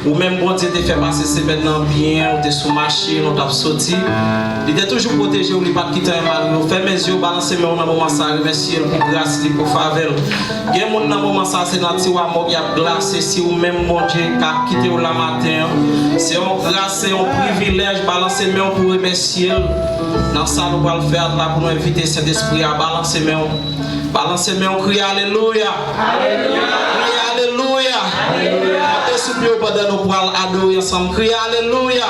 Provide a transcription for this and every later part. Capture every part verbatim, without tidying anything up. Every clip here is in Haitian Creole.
Ou menm Bondye te fè pase semèn nan byen, ou te sou machin, ou t ap soti. Li te toujou pwoteje w, li pa t kite anyen malere w. Fèmen zye w, balanse men w nan moman sa a, remèsye l pou gras li, pou favè l. Gen moun nan moman sa a, se nan tiwa mòg y ap glase. Si ou menm Bondye k ap kite w la maten an, se yon gras, se yon privilèj. Balanse men w pou remèsye l. Nan sa nou pral fè a la, pou nou envite Sentespri a, balanse men w. Balanse men w, kriye alelouya. Kriye alelouya. Monte sou pye w pandan nou pral adore ansanm. Kriye alelouya.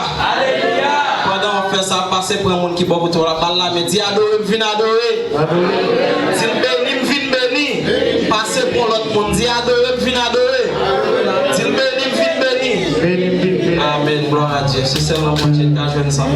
Pandan w ap fè sa, pase pran moun ki bò kote w la, ba l lamen, di, adore m, vin adore. Di l, beni m, vin beni. Pase pran lòt moun, di, adore m, vin adore. Di l, beni m, vin beni. Amèn, glwa a Dye. Se sèlman Bondye ki ka jwenn sa.